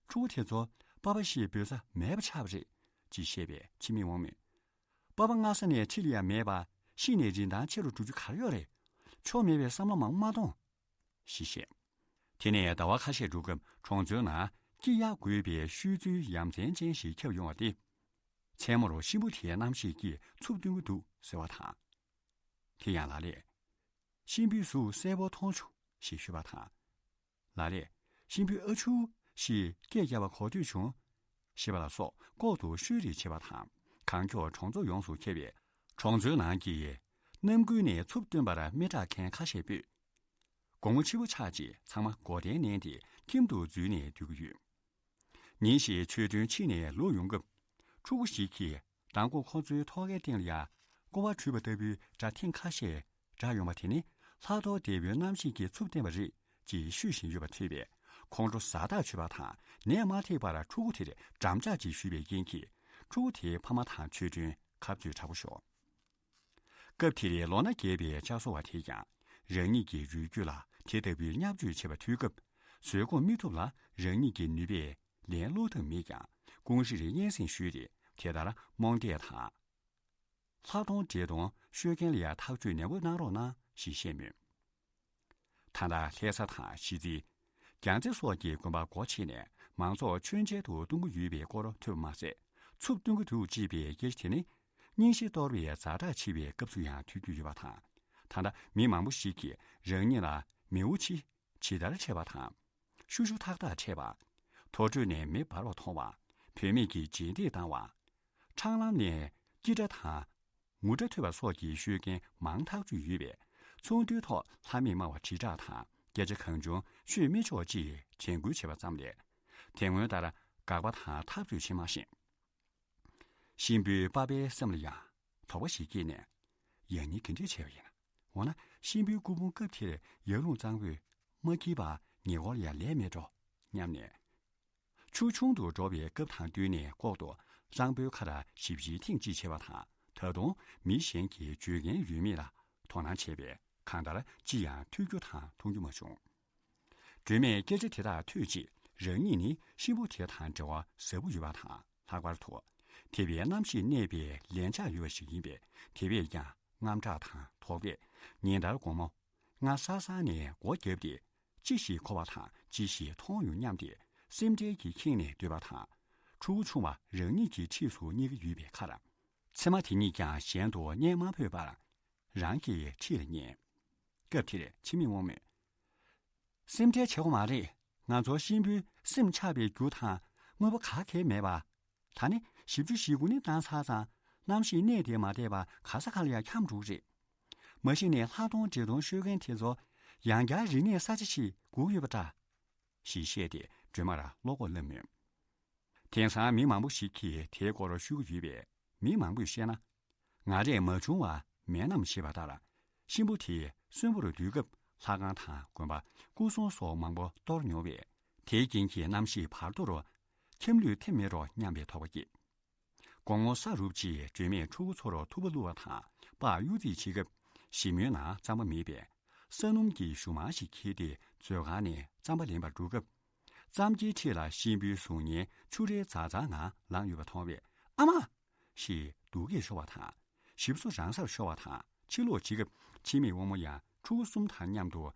ཕྲུ་གུ་དེ་ཚོ་པ་ཕ་ཞེས་འབོད་ས་མེད་པ་ཆགས་པ་རེད། ཅེས་བཤད་པས་འཆི་མེད་དབང་མོས། པ་ཕ་སྔ་ས་ནས་འཁྲིས་ལ་ཡང་མེད་པ་ཤི་ནས་རིན་ཐང་ཆེ་རུ་འགྲོ་རྒྱུ་ག་རེ་ཡོད་རེད། ཆོ་མེད་པའི་བསམ་བློ་མང་པོ་མ་གཏོང་། ཞེས་བཤད། དེ་ནས་ཟླ་བ་ཁ་ཤས་འགྲོ་སྐབས་གྲོང་ཚོའི་ནང་སྐྱི་གཡའ་འགོས་པའི་བཤོས་ཚུལ་ཡ་མཚན་ཅན་ཞིག་ཁྱབ་ཡོང་བ་སྟེ། མཚན་མོར་གཤིན་པོ་དེའི་རྣམ་ཤེས་ཀྱིས་འཚུབ་སྟོན་གྱི་འདུག་ཟེར་བ་དང་། དེ་ཡང་ལ་ལས། གཤིན་པོའི་གཟུགས་གསལ་པོ་མཐོང་བྱུང་ཞེས་ཞུས་པ་དང་། ལ་ལས། གཤིན་པོའི་ཨ་ཆུ་ཞེས་སྐད་བརྒྱབ་པ་གོ་ཐོས་བྱུང་། ཞེས་པ་ལ་སོགས་ལྐོག་ཏུ་ཤོད་རེས་བྱེད་པ་དང་གང་མགྱོགས་གྲོང་ཚོ་ཡོངས་སུ་ཁྱབ་པས་གྲོང་ཚོའི་ནང་གི་རྣམ་ཀུན་ནས་འཚུབ་སྟོན་པར་མི་སྐྲག་མཁན་ཁ་ཤས་སྤོས། དགོང་མོ་ཕྱི་པོ་ཆགས་རྗེས་ཚང་མ་སྒོ་གདན་མནན་ཏེ་ཁྱིམ་དུ་འཛུལ་ནས་སྡོད་ཀྱི་ཡོད། ཉིན་ཞིག་ཆོས་སྒྲོན་ཕྱི་ནས་ལོག་ཡོང་སྐབས། ཕྲུ་གུ་ཞིག་གིས་མདང་དགོང་ཁོ་ཚོའི་ཐོག་ཁའི་སྟེང་ལ་ཡ། ཀོ་བ་བྲུས་པ་ལྟ་བུའི་སྒྲ་ཐེངས་ཁ་ཤས་བསྒྲགས་ཡོང་བ་དེ་ནི་ལྷག་རྡོར་སྡེ་པོའི་རྣམ་ཤེས་ཀྱིས་འཚུབ་བསྟན་པ་རེད་ཅེས་ཤོད་བཞིན་ཡོད་པ་ཐོས་པས་ཁོང་ཁྲོ་ཟ་ཐག་ཆོད་པ་དང་ནད་མ་ཐེག་པར་ཕྲུ་གུ་དེར་འགྲམ་ལྕག་ཅིག་གཞུས་པའི་རྐྱེན་གྱིས་ཕྲུ་གུ་དེའི་ཕ་མ་དང་ཆོས་སྒྲོན་ཁ་རྩོད་དྲག་པོ་ཤོར། སྐབས་དེར་ལོ་ན་རྒས་པའི་ལྕགས་བཟོ་བ་དེས་ཀྱང་རང་ཉིད་ཀྱི་རུས་རྒྱུད་ལ་དེ་ལྟ་བུའི་བརྙས་བཅོས་བྱེད་པ་ཐོས་སྐབས་བཟོད་སྒོམ་མི་ཐུབ་ལ་རང་ཉིད་ཀྱི་ནུས་པས་ལན་སློག་ཐབས་མེད་ཀྱང་ཀུང་ཧྲེ་རི་སྙན་སེང་ཞུས་ཏེ་དེ་ལྟར་རྨོངས་དད་དང་། ལྷག་མཐོང་འདྲེ་གདོང་ཤོད་མཁན་ལ་ཡང་ཐག་གཅོད་ནན་པོ་གནང་རོགས་གནང་ཞེས་བཤད་མོད། ད་ལྟ་ལྷ་ས་དང་གཞིས་རྩེ། རྒྱལ་རྩེ་སོགས་ཀྱི་དགོན་པ་སྒོ་ཕྱེ་ནས་མང་ཚོགས་མཆོད་མཇལ་དུ་གཏོང་གི་ཡོད་པའི་སྐོར་ཐོས་པ་མ་ཟད། འཚུབ་གཏོང་གི་འདུག་ཅེས་པའི་སྐད་ཆ་དེ་ནི་རྙིང་ཞེ་གཏོར་བའི་ཛ་དྲག་ཆེ་བའི་སྐབས་སུ་ཡང་ཐོས་རྒྱུ་ཡོད་པ་དང་། ད་ལྟ་མི་མང་པོ་ཞིག་གིས་རང་ཉིད་ལ་མེའུ་འཆི་ཇི་ལྟར་འཕྲད་པ་དང་ ཤུ་ཤུ་ཐག་ཐག་འཕྲད་པ། ཐོ་འགྲོས་ནས་མེ་འབར་བ་མཐོང་བ། བུད་མེད་ཀྱིས་རྗེས་འདེད་བཏང་བ། འཕྲང་ལམ་ནས་ཀི་སྒྲ་དང་། ངུ་སྒྲ་ཐོས་པ་སོགས་ཀྱི་ཤོད་མཁན་མང་ཐག་ཆོད་ཡོད་པས། ཚོགས་འདུའི་ཐོག་ལྷ་མིས་སྨྲ་བ་དྲིལ་བསྒྲགས་དང་སྐད་ཆ་གང་བྱུང་ཤོད་མི་ཆོག་ཅེས་དྲན་སྐུལ་བྱས་པ་ཙམ་ལས། དེ་སྔོན་ལྟར་དགག་པ་དང་འཐབ་རྩོད་བྱེད་མ་ཤེས། གཤིན་པོའི་པ་ཕའི་སེམས་ལ་ཡང་དོགས་པ་ཞིག་སྐྱེས་ནས། ཡང་སྙིང་ག་འདྲས་བྱས་པ་ཡིན། འོ་ན་གཤིན་པོའི་སྐུ་ཕུང་སྐབས་དེར་ཡར་ཀླུང་གཙང་པོས་མ་འཁྱིད་པར་ཉེ་འཁོར་ལ་ཡང་ལས་མེད་འགྲོ་སྙམ་ནས། ཆུ་ཆུང་དུ་འགྲོ་བའི་སྐབས་དང་བསྟུན་ནས་ལྐོག་ཏུ་གཙང་པོའི་ཁར་ཞིབ་ཞིབ་ཐེངས་གཅིག་བྱས་པ་དང་། ད་དུང་མི་གཞན་གྱིས་བརྗོད་མཁན་ཡོད་མེད་ལ་དོ་སྣང་བྱས་པས། གང་ལྟར་ཅི་ཡང་ཐོས་རྒྱུ་དང་མཐོང་རྒྱུ་མ་བྱུང་། སྒྲོལ་མས་སྐད་ཆ་དེ་དག་ཐོས་རྗེས། རང་ཉིད་ནི་གཤིན་པོ་དེ་དང་འབྲེལ་བ་ཟབ་པོ་ཡོད་པ་དང་། ལྷག་པར་དུ་དེ་བས་རྣམ་ཤེས་གནས་པའི་ལན་ཆགས་ཡོད་པ་ཞིག་ཡིན་པས། དེ་བས་ཀྱང་དངངས་སྐྲག་དང་དོགས་པས། ཉིན་ལྟར་དགོང་མོ་ང་ས་སང་ནས་སྒོ་བརྒྱབ་སྟེ། ཅི་ཞིག་གོ་བ་དང་ཅི་ཞིག་མཐོང་ཡོང་སྙམ་སྟེ། སེམས་ཁྲལ་གྱིས་ཁེངས་ནས་སྡོད་པ་དང་། ཕྲུ་གུ་ཆུང་བ་རང་ཉིད་ཀྱི་འཁྲིས་སུ་གཉིས་ཀ་ཡོད་པའི་ཁར། མཚེ་མ་དེ་གཉིས་ཀྱང་གཞན་དུ་གཉེན་མ་ཕོད་པར་རང་གི་འཁྲིས་ལ་ཉལ། སྐབས་དེར་འཆི་མེད་དབང་མོས། སེམས་ཁྲལ་བྱེད་དགོས་མ་རེད། ང་ཚོ་གཤིན་པོའི་སེམས་ཆགས་པའི་རྒྱུ་དང་དངོས་པོ་ག་གེ་མེད་པ། ད་ནི་བཞི་བཅུ་ཞེ་དགུ་ནི་བཏང་ཚར་ཙང་། རྣམ་ཤེས་གནས་དེ་མ་བསྡད་པ་ག་ས་ག་ལ་ཡང་འཁྱམས་འགྲོ་གི་རེད། མ་གཞི་ནས་ལྷ་མཐོང་འདྲེ་མཐོང་ཤོད་མཁན་དེ་ཚོ་ཡང་བསྐྱར་རིག་གནས་གསར་བརྗེ་ཞིག་དགོས་ཀྱི་ཡོད་པ་འདྲ། ཞེས་བཤད་དེ་སྒྲོལ་མར་བློ་ཁོག་སླབ་མོད། དེང་སང་མི་མང་པོ་ཞིག་གིས་དེའི་སྐོར་ཞུ་གི་ཡོད་པས། མི་མང་པོས་བཤད་ན། ང་རས་མ་བྱུང་བ་མེད་རྣམས་ཞེས་པ་ལྟར། གཤིན་པོ་དེ་གསོན་པོར་སྡོད་སྐབས་ལྷ་ཁང་དང་དགོན་པ། སྐུ་གསུང་སོགས་མང་པོ་གཏོར་མྱོང་བས། དེའི་རྐྱེན་གྱིས་རྣམ་ཤེས་བར་དོར། འཁྱམས་ལུས་ཐེབས་མེད་འགྲོ་སྙམ་པའི་དོགས་པ་སྐྱེས། དགོང་མོ་ས་རུབ་རྗེས་སྒྲོལ་མས་ཕྲུ་གུ་ཚོར་ཐུག་པ་བླུགས་པ་དང་། པར་གཡུག་རྩིས་བྱེད་སྐབས། ཞི་མོའི་ནང་རྩམ་པ་མེད་པས། ས་སྣུམ་གྱི་ཞུ་མར་ཞིག་འཁྱེར་ཏེ་མཛོད་ཁང་ནས་རྩམ་པ་ལེན་པར་འགྲོ་སྐབས། རྩམ་གྱི་འཁྲིས་ལ་གཤིན་པོའི་གཟུགས་བརྙན་ཆུ་རལ་ཛག་ཛག་ངང་ལངས་ཡོད་པ་མཐོང་བས། ཨ་མ། ཞེས་སྡུག་སྐད་ཤོར་བ་དང་། ཞིབ་སོ་རང་སར་ཤོར་བ་དང་། ཕྱིར་ལོག་བྱེད་སྐབས། འཆི་མེད་དབང་མོ་ཡང་ཕྲུ་གུ་གསུམ་དང་མཉམ་དུ།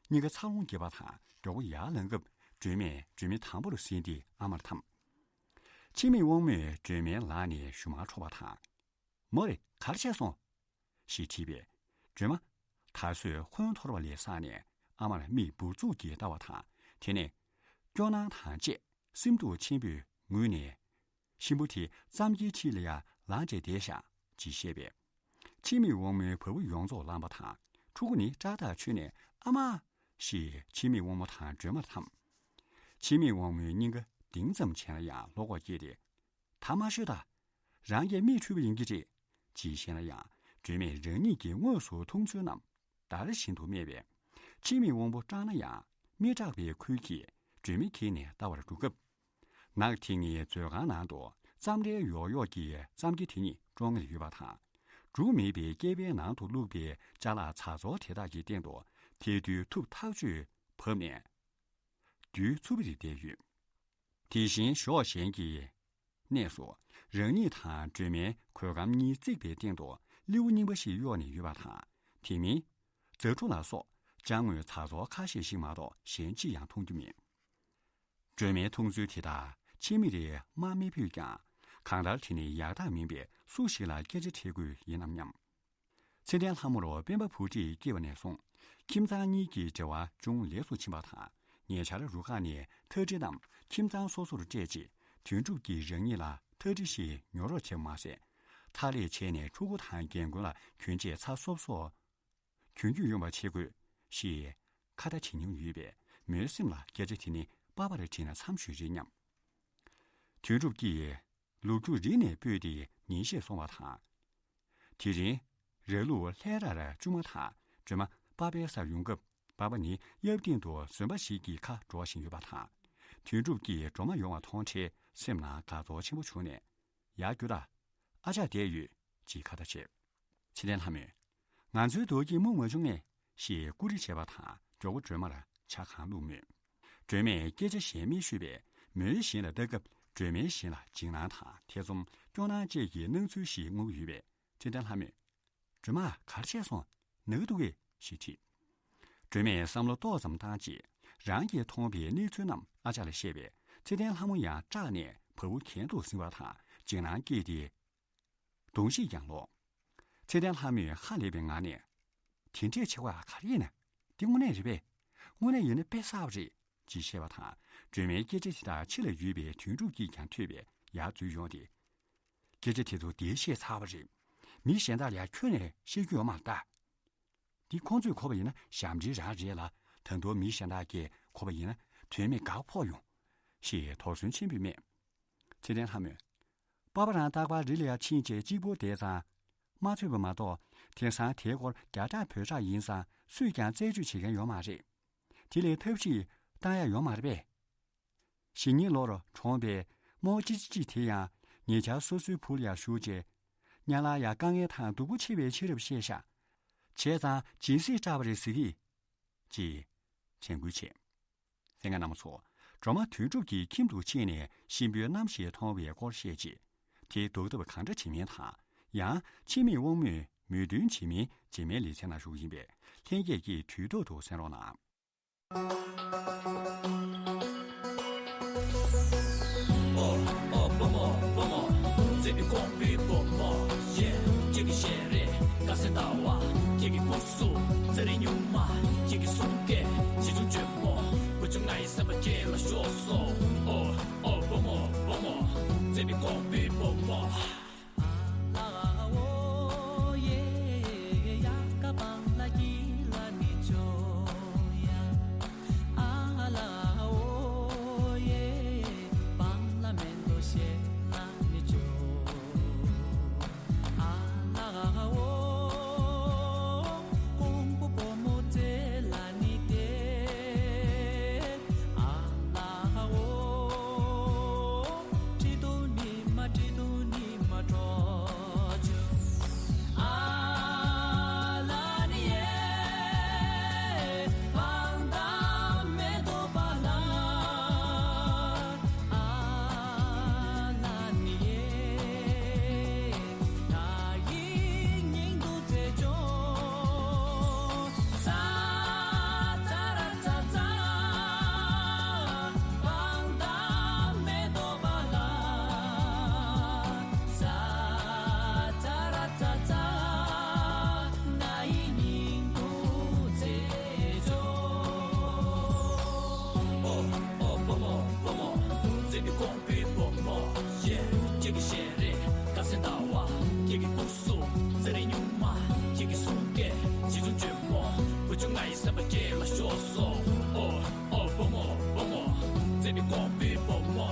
གཉིས་ཀ་འཚར་ལོངས་རྒྱས་པ་དང་མགྱོགས་པོ་ཡར་ལངས་སྐབས། སྒྲོལ་མས་སྒྲོལ་མའི་དམ་པོར་གཟིགས་ཏེ་ཨ་མར་འཐམས། འཆི་མེད་དབང་མོས་སྒྲོལ་མའི་ལག་ནས་ཞུ་མར་འཕྲོག་པ་དང་། མོ་རེ་ག་རེ་བྱས་སོང་། ཞེས་དྲིས་པས། སྒྲོལ་མ། ད་གཟོད་ཧོན་འཐོར་བ་ལས་བསམས་ནས་ཨ་མར་མིག་འབུར་ཚུགས་ཀྱིས་ལྟ་བ་དང་། དེ་ནས་སྐྱོ་སྣང་དང་བཅས་སེམས་སྡུག་ཆེན་པོས་ངུས་ནས། གཤིན་པོ་དེ་རྩམ་གྱི་འཁྲིས་ལ་ཡར་ལངས་བྱས་བསྡད་ཤག་ཅེས་བཤད་པས། འཆི་མེད་དབང་མོའི་བ་སྤུ་ཡོངས་རྫོགས་ལངས་པ་དང་། ཕྲུ་གུ་ནི་སྐྲག་ཐག་ཆོད་ནས་ཨ་མ། ཞེས་འཆི་མེད་དབང་མོ་དང་སྒྲོལ་མར་འཐམས། འཆི་མེད་དབང་མོའི་སྙིང་ག་གདེངས་ཙམ་བྱས་ན་ཡང་བློ་ཁོག་སྐྱེས་ཏེ། ད་མ་ཤོད་དང་། རང་གིས་མིག་འཁྲུལ་པ་ཡིན་གྱི་རེད། ཅེས་བཤད་ན་ཡང་སྒྲོལ་མས་རང་ཉིད་ཀྱིས་དངོས་སུ་མཐོང་ཚུལ་རྣམས་འདར་བཞིན་དུ་སྨྲས་པས། འཆི་མེད་དབང་པོ་སྐྲག་ན་ཡང་མི་སྐྲག་པའི་ཁུལ་གྱིས་སྒྲོལ་མའི་ཁྱིལ་ནས་ལྟ་བར་འགྲོ་སྐབས། ནགས་དེ་ཉིད་མཛོད་ཁང་ནང་དུ་རྩམ་རལ་ཡོག་ཡོག་གི་རྩམ་གྱི་དེ་ཉིད་བཀྲོང་ངེར་ཡོད་པ་དང་། འབྲུ་མེད་པའི་སྐེད་པའི་ནང་དུ་བླུགས་པའི་ཅ་ལག་ཚ་ཚོ་དེ་དག་གི་སྟེང་དུ་དེ་དུས་ཐུབ་ཐག་ཆོད་བབས་ནས། རྡུལ་འཚུབ་པ་རེ་བསྡད་ཡོད། དེ་བཞིན་གཞོགས་གཞན་གྱི་གནས་སུ་རང་ཉིད་དང་སྒྲོལ་མའི་གོས་སྒམ་གཉིས་བརྩེགས་པའི་སྟེང་དུ་ལེའུ་རྙིང་པ་ཞིག་གཡོགས་ནས་ཡོད་པ་དང་། དེ་མིན། རྫ་གྲུ་ལ་སོགས་ཅ་དངོས་ཚ་ཚོ་ཁ་ཤས་ཤིག་མ་གཏོགས་གཞན་ཅི་ཡང་མཐོང་རྒྱུ་མེད། སྒྲོལ་མའི་མཐོང་ཚུལ་དེ་དག་ཕྱི་མི་རེ་སྨྲ་མི་ཕོད་ཀྱང་། གང་ལྟར་དེ་ནི་ཡག་རྟགས་མིན་པས་སུ་ཞིག་ལ་སྐད་ཆ་དྲི་དགོས་ཡིན་ནམ་སྙམ། ཚེ་བརྟན་ལྷ་མོར་སྤེན་པ་བུ་ཁྲིད་སྐྱེས་པ་ནས་བཟུང་། ཁྱིམ་ཚང་གཉིས་ཀྱི་འབྲེལ་བ་ཅུང་ལེགས་སུ་ཕྱིན་པ་དང་། ཉེ་ཆར་རུ་ཁག་ནས་ཐགས་འདྲི་རྣམས་ཁྱིམ་ཚང་སོ་སོར་སྤྲད་རྗེས། དོན་གྲུབ་ཀྱིས་རང་ཉིད་ལ་ཐགས་འདྲི་ཞིག་ཉོ་རོགས་བྱས་པ་མ་ཟད། ཐགས་ལས་བྱས་ནས་ཕྲུ་གུ་དང་རྒན་རྒོན་ལ་གྱོན་ཆས་ཚ་སོབ་སོབ་གྱོན་རྒྱུ་ཡོང་བ་བྱེད་དགོས་ཞེས་ཁ་བརྡ་བྱེད་མྱོང་ཡོད་པས། མོའི་སེམས་ལ་སྐད་ཆ་དེ་ནི་པ་ཕར་དྲིས་ན་འཚམས་ཤོས་རེད་སྙམ། དོན་གྲུབ་ཀྱིས་ལུག་ཁྱུ་རི་ནས་སྤོས་ཏེ་ཉིན་ཤས་སོང་བ་དང་། དེ་རིང་ར་ལུག་ལྷས་རར་བཅུག་མ་ཐག་སྒྲོལ་མ་པ་ཕའི་སར་ཡོང་སྐབས། པ་ཕ་ནི་གཡབ་སྟེང་དུ་ཟོན་པ་ཞིག་གི་ཁ་འགྲོ་བཞིན་ཡོད་པ་དང་། དོན་གྲུབ་ཀྱིས་འགྲོ་མ་ཡོང་བ་མཐོང་འཕྲལ་སེམས་ནང་དགའ་ཚོར་ཆེན་པོ་བྱུང་ནས། ཡར་རྒྱུགས་དང་། ཨ་ཅག་བསྡད་ཡོད། ཅེས་ཁ་བརྡ་བྱས། ཚེ་བརྟན་ལྷ་མོས། ང་ཚོའི་རྡོ་སྐྱིད་སྨུག་མ་བྱུང་ངས། ཞེས་ཀུ་རེ་བྱས་པ་དང་མགྱོགས་པོ་སྒྲོལ་མར་ཇ་གང་བླུགས་མོད། སྒྲོལ་མས་སྐད་ཆ་གཞན་མི་ཤོད་པས། མོའི་བཞིན་ལ་ལྟ་སྐབས་སྒྲོལ་མའི་བཞིན་ལ་འཇིགས་སྣང་དང་ཐེ་ཚོམ། སྐྱོ་སྣང་བཅས་ཀྱི་སྣང་ཚུལ་ཞིག་མངོན་གྱི་ཡོད་པས། ཚེ་བརྟན་ལྷ་མོས། སྒྲོལ་མ་ག་རེ་བྱས་སོང་། ན་གི་འདུག་གས། ཞེས་དྲིས། སྒྲོལ་མས་བསམ་བློ་ཏོག་ཙམ་བཏང་རྗེས། རང་གིས་མཐོང་བའི་གནས་ཚུལ་རྣམས་ཨ་ཅག་ལ་བཤད་པས། ཚེ་བརྟན་ལྷ་མོ་ཡང་སྐྲག་ནས་བ་སྤུ་གྱེན་དུ་ཟིན་པ་དང་འཇིགས་སྣང་སྐྱེས་ཏེ། གདོང་ཤེད་ཀྱང་ལོག། ཚེ་བརྟན་ལྷ་མོས་ཧ་ལས་པའི་ངང་ནས། དེ་འདྲས་བྱེད་དགོས་ག་རེ་ཡིན་ན། འདི་དངོས་གནས་རེད་པས། དངོས་གནས་ཡིན་ན་དཔེ་གསར་པ་རེད། ཅེས་བཤད་པ་དང་། སྒྲོལ་མའི་སྐད་ཆ་དེ་དག་ཕྱི་ལ་ཡོད་པའི་དོན་གྲུབ་ཀྱིས་ཀྱང་ཐོས་པས་ཡར་འཛུལ་ཡོང་སྟེ། སྐད་ཆ་དེ་ཚོ་འདིར་བཤད་ཚར་བ་རེད། མི་གཞན་དག་ལ་ཡང་ཁྱོན་ནས་བཤད་རྒྱུ་ཡོད་མ་རེད་ད། འདི་ཁོང་ཚོས་གོ་བ་ཡིན་ན་ཞབས་འདྲེན་རང་རེད་ལ། ད་དུང་མི་གཞན་དག་གིས་གོ་བ་ཡིན་ན་དོན་མེད་དགག་ཕོག་ཡོང་། ཞེས་དོགས་ཟོན་ཆེན་པོས་སྨྲས། ཚེ་བརྟན་ལྷ་མོས། པ་ཕ་རང་རྟག་པར་རི་ལ་ཡར་ཕྱིན་བྱས་གཅིག་པོ་བསྡད་ཙང་མ་ཚོད་པ་མ་གཏོགས། དེང་སང་དེའི་སྐོར་རྒྱ་གྲགས་བོད་གྲགས་ཡིན་ཙང་སུས་ཀྱང་རྩད་གཅོད་བྱེད་མཁན་ཡོད་མ་རེད། དེ་ལས་ཐབས་ཤེས་བཏང་ཡ་ཡོད་མ་རེད་པས། ཞེ་གཉིས་ལོར་གྲོངས་པའི་རྨོ་ཅི་ཅི་དེ་ཡང་ཉེ་ཆར་སོ་སོའི་བུ་ལ་ཡར་ཞུགས་རྗེས། སྙན་ལག་ཡང་དཀའ་ངལ་དང་སྡུག་པོ་ཆེ་བའི་ཕྱི་རབས་བཤད་ཤག་བྱས་ཙང་སྦྱིན་སྲེག་སྐྲག་པ་རེད་ཟེར་གི། ཅེས་དྲན་སྐུལ་བྱས། གསན་མཁན་རྣམ་པ་ཚོ། སྒྲོལ་མ་དོན་གྲུབ་ཀྱིས་ཁྱིམ་དུ་ཕྱིན་ནས་གཤིན་པོའི་རྣམ་ཤེས་མཐོང་བའི་སྐོར་བཤད་རྗེས། དེའི་ལྡོག་ཐབས་གང་འདྲ་བྱེད་མིན་དང་། ཡང་འཆི་མེད་དབང་མོས་མོས་མཐུན་བྱེད་མིན་རྗེས་མའི་ལེ་ཚན་ནང་ཞུ་གི་ཡིན་པས། ལྷན་རྒྱས་ཀྱིས་དུས་ཐོག་ཏུ་གསན་རོགས་གནང་། ཨོ་ཨོ་བུ་མོ་བུ་མོ། བརྩེ་བའི་ཀོང་པོའི་བུ་མོ། ཡེ། ཁྱེད་ཀྱི་ཞལ་རས་དཀར་གསལ་ཟླ་བ། ཁྱེད་ཀྱི་སྐུ་གཟུགས་རྩེ་རིང་སྨྱུག་མ། ཁྱེད་ཀྱི་གསུང་སྐད་ཆེ་ཆུང་འཇོན་མོ། བུ་ཆུང་ངའི་སེམས་པ་སྐྱེལ་ལ་ཤོག་སོ། ཨོ་ཨོ་བུ་མོ་བུ་མོ། བརྩེ་བའི་ཀོང་པོའི་བུ་མོ། ཁྱེད་ཀྱི་ཞལ་རས་དཀར་གསལ་ཟླ་བ། ཁྱེད་ཀྱི་སྐུ་གཟུགས་རྩེ་རིང་སྨྱུག་མ། ཁྱེད་ཀྱི་གསུང་སྐད་ཆེ་ཆུང་འཇོན་མོ། བུ་ཆུང་ངའི་སེམས་པ་སྐྱེལ་ལ་ཤོག་སོ། ཨོ་ཨོ་བུ་མོ་བུ་མོ། བརྩེ་བའི་ཀོང་པོའི་བུ་མོ།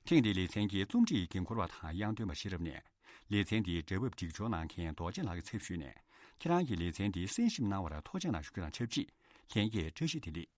ཐེངས་འདིའི་ལེ་ཚན་གྱི་རྩོམ་སྒྲིག་འགན་འཁུར་བ་དང་དབྱངས་སྟོན་པ་ཤེས་རབ་ནས། ལེ་ཚན་འདིའི་སྒྲ་ཕབ་སྒྲིག་སྦྱོར་གནང་མཁན་རྡོ་རྗེ་ལགས་ཀྱི་ཚབ་ཞུས་ནས། ཁྱེད་རང་གིས་ལེ་ཚན་འདི་གསན་ཞིབ་གནང་བར་ཐུགས་རྗེ་གནང་ཞུ་རྒྱུ་དང་ཆབས་ཅིག་ལྷན་རྒྱས་བཀྲ་ཤིས་བདེ་ལེགས།